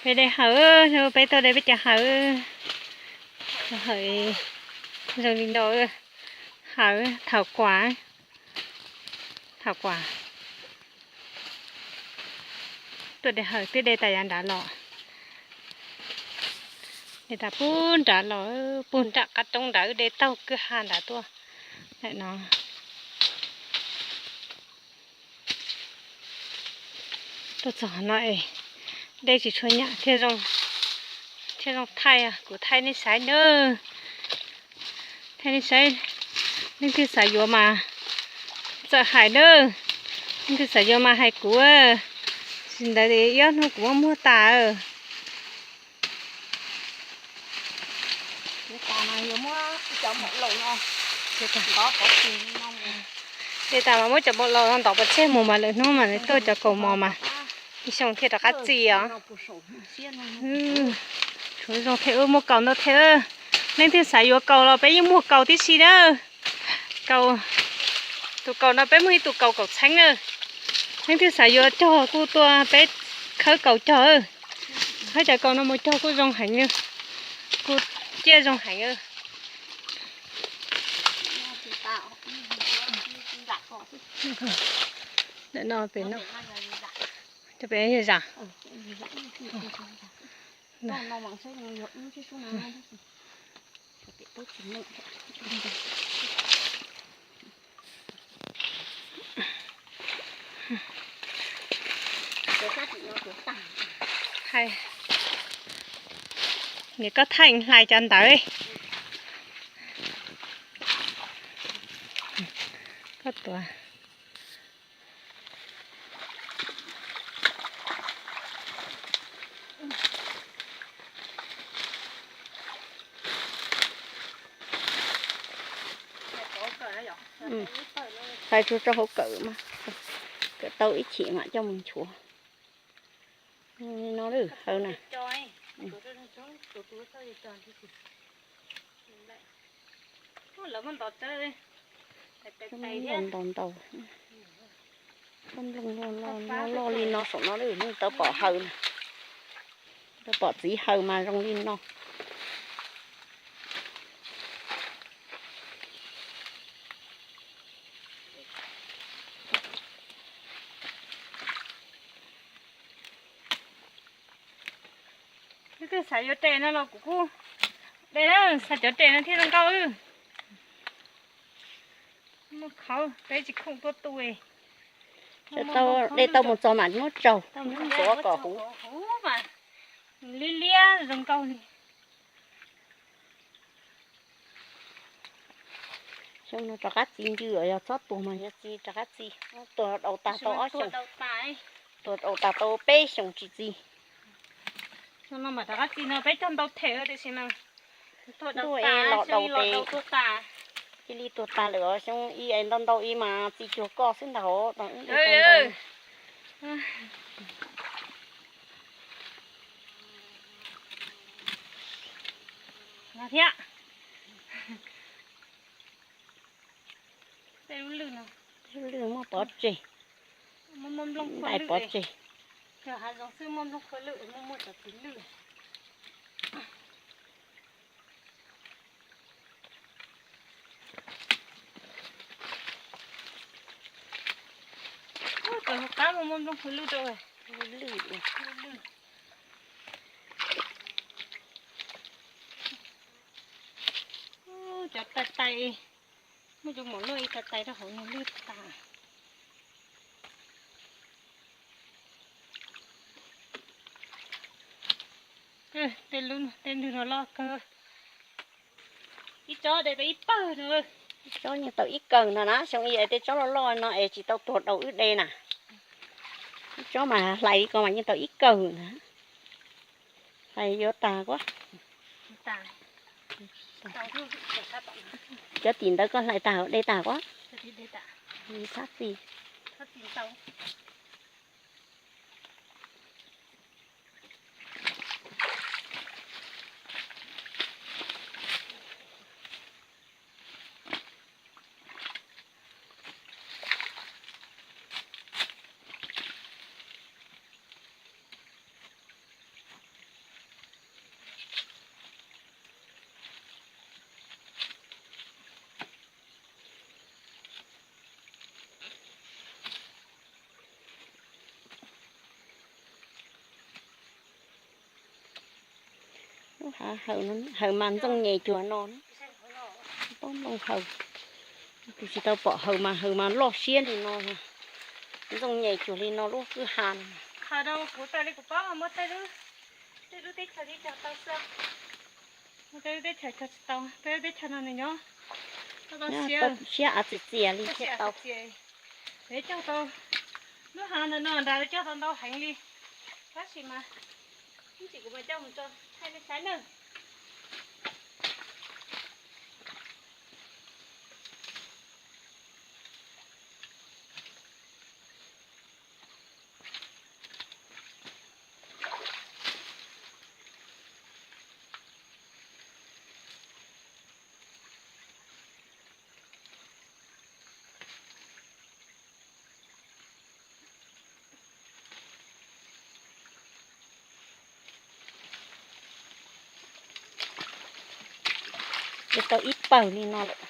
Peb de hawm, peb tuaj de peb cov hawm. Hawm zoo li no, hawm thauv kuam, thauv kuam. Tuaj de hawm twb de tas yav nrad los, de tas puag nrad los, puag nram qab roob nrad, de taug kwj ha nrad tuaj. Nim no tuaj txog no es dej tsis tshua nyam thiaj zoo thaij, kuv thaij nej saib nawb. Thaij nej saib, leej twg xav yuav mas txawm hais nawb. Leej twg xav yuav mas hais kuv, tsis ntawd es ib ob hnub kuv muab muag tas. De tas mas muab cov npaum laus ntov pov tseg mus mas lwm hnub mas nws tuaj cov kaus mos mas xyoo thiaj rov qab txi os. Tshuav zoo thiab, muaj kaus ntau thiab. Leej twg xav yuav kaus los peb yeej muag kaus tib si na. Kaus, tus kaus no peb muaj ib tug kaus kaum txheeb na. Leej twg xav yuav cog kuj tuaj peb khawb kaus cog. Khawb cov kaus no mus cog kuj zoo heev, kuj ciaj zoo heev. Ntawm no pem no, cov pem yog zam. Nim koj thaij hlais cov ntawd. Koj tuav. Hlais tsuag tso hauv kawm mas, kawm tau ib chim mam coj mus nchuav. No hawm na. Ntaus ntaus, nplooj loj loj li no saum no, nej tau pom hawm na. Tau pom txiv hawm mas zoo li no. Leej twg xav yuav tes no los kuv kuj de na, xav cov tes no thiaj zoo nkauj. Muaj qhauv peb tsis khoom tuaj tu. De tau mus txog mas muab tsaug, muab ntxuav kom huv. Liab liab zoo nkauj li. Xyoo no rov qab txi ncw, yog txhob tuag mas yog txi rov qab txi, tuag daus tag tau ob xyoos, tuag daus tag tau peb xyoos tsis txi. Xyoo no mas rov qab txi no peb cog ntau them tiam sis mas ntuj es los daus tes, cia li tuag tas lawm os. Xyoo ib ntau ntau ib mas txi cuag koj xwb ntag. Thiab. Lub lwj muaj pov tseg, ntais pov tseg. Cov hauv qab muaj nplooj hauv lwj rau. Lwj, cov tais tais, muaj cov mom luaj ib tais tais rau hauv nws lwj tas. Tej lwj no loj kawg. Ib tsob de tau ib pawg no. Ib tsob yeej tau ib kawm no na, xyoo ib es tej tsob loj loj no es tsis tau tuag daus wb de na. Ib tsob mas hlais li ko mas yeej tau ib kawm na. Hlais yuav tag kuab. Cov tim ntawd koj hlais tag de tag kuab. Txhob txi. Lub hav haws no, haws mas ntxooj nyem cuag no, pob ntoo haws. Kuv tsis tau pom haws mas haws mas loj siab li no, ntxooj nyem cuag li no lub kwj ha no. Haws no kuv tas li kuv paub muaj tej lub, tej lub teb chaws tsis cog tau xwb. Muaj tej lub teb chaws cog tsis tau, peb lub teb chaws no nws nyob tau siab, siab av txias txias li thiaj tau. Peb cog tau, lub hav ntawm no nrad cog tau ntau heev li, tab sis mas ib chim kuv mam coj mus tso thaij nej saib nawb. Ces tau ib pawg li no lawm.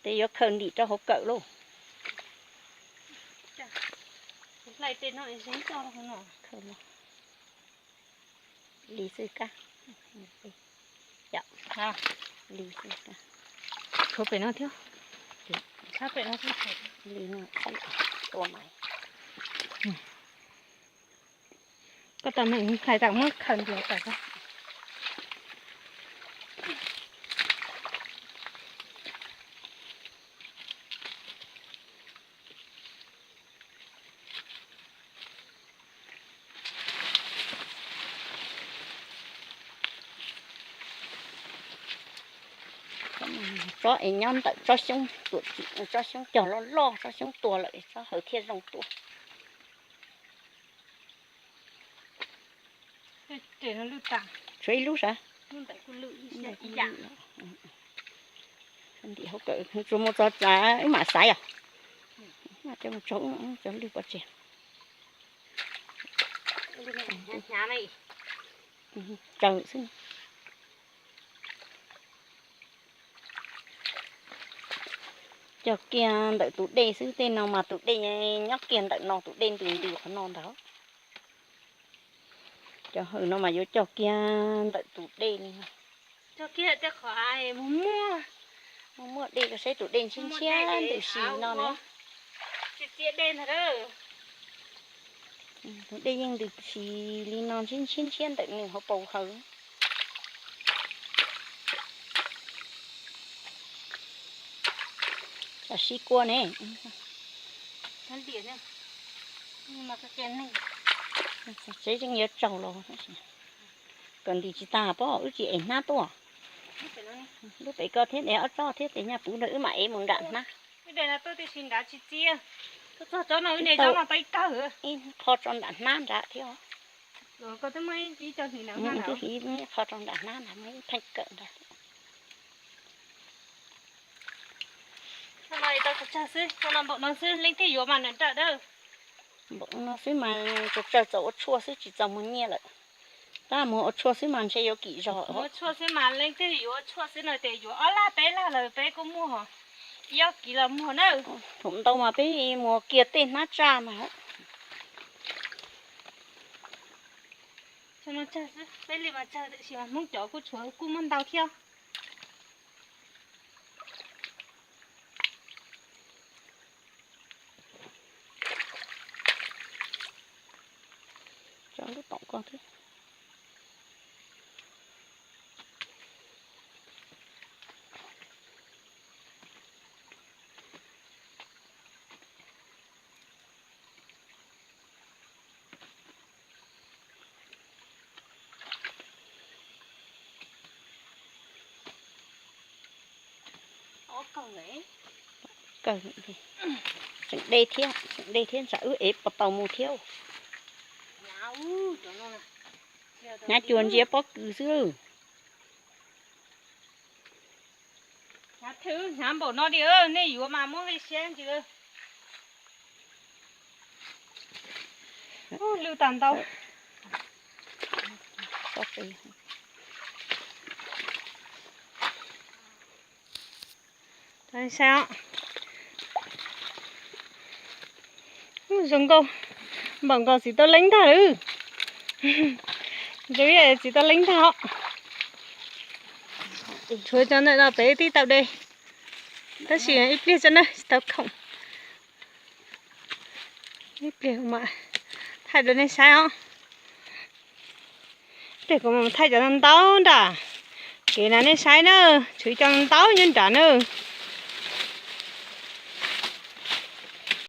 Ces yuav khaws ntim rau hauv kawm lauj. Lis xwb kab. Lis xwb kab. Tshuav pem no thiab. Li no tua mas. Koj tau neeg hais tas muab khaws ntiav tas. Tsob es nyob ntawm tsob xyoob tuam tsim, tsob xyoob cog loj loj, tsob xyoob tuag lawm tsob hawv thiaj zoo tuaj. Tshuav ib lub sav. Ntim hauv kawm tsuas mus txog tsav wb mam xaiv os. Cov mus tsaug cov lwg pov tseg. Tsaws xwb. Cog kiag ntawm tus dej xwb, tej no mas tus dej nyob kiag ntawm no, tus dej ntws ntws qhov no ntag. Cov hawm no mas yuav cog kiag ntawm tus dej li no. Cog kiag tej qhov mus muaj, mus muaj dej, saib tus dej ntshiab ntshiab ntws si no na. Tus dej yeej ntws si li no ntshiab ntshiab ntawm nws hauv paus hawm. Tsam sib kua ne. Tsev yeej yuav tsaug los, kom ntim tsis tag pob wb tsis ev hnab tuaj. Lub pem ko thiab, ob tsob thiab tes nyaj puv nrog wb mam ev mus nram hnab. Ib qho tso nram hnab nrad thiab. Ib qho tso nram hnab nrad, muaj ib pheej kawm nrad. Tso no tau tsawg xwb, tso no npaum no xwb, leej twg yuav mas nrawm nrawm dawb. Npaum no xwb mas tsaws txaus ua tshuaj xwb tsis txaus muag nyiaj lawm. Tab muag ua tshuaj xwb mas ntshe yuav kim zog. Ua tshuaj xwb mas leej twg yuav ua tshuaj xwb no ces yuav ob lab peb lab lawm peb kuj muag, ib ob kiv los muag na. Thaum ntau mas peb muag kiag tej hnab tsaj mas. Tso no tsawg xwb, peb li mas tsawg tiam sis mas Hmoob cov kuj tshuav kuj muaj ntau thiab. Tso lub toom ko thiab. Kawg, tseem dej thiab, tseem dej thiab, tsam wb ev puas tau mus thiab. Hnyav cuag ntsia pob kws xwb. Hnyav npaum no li, nej yuav mas muab nqi siab ntsis. Lwj tag ntau. Saib, zoo nkauj, npaum nkaus txiv tau leeb ntag lawm. Ntsuag txiv tau leeb ntag os. Tshuav cov ntawm no pem twb tau de, tab sis ib pliag tso na, tsis tau khoom. Ib pliag mam thaij rau nej saib os. Ib pliag kuv mam thaij cov ntau ntau nram kev na nej saib na, tshuav cov ntau nyob nram na.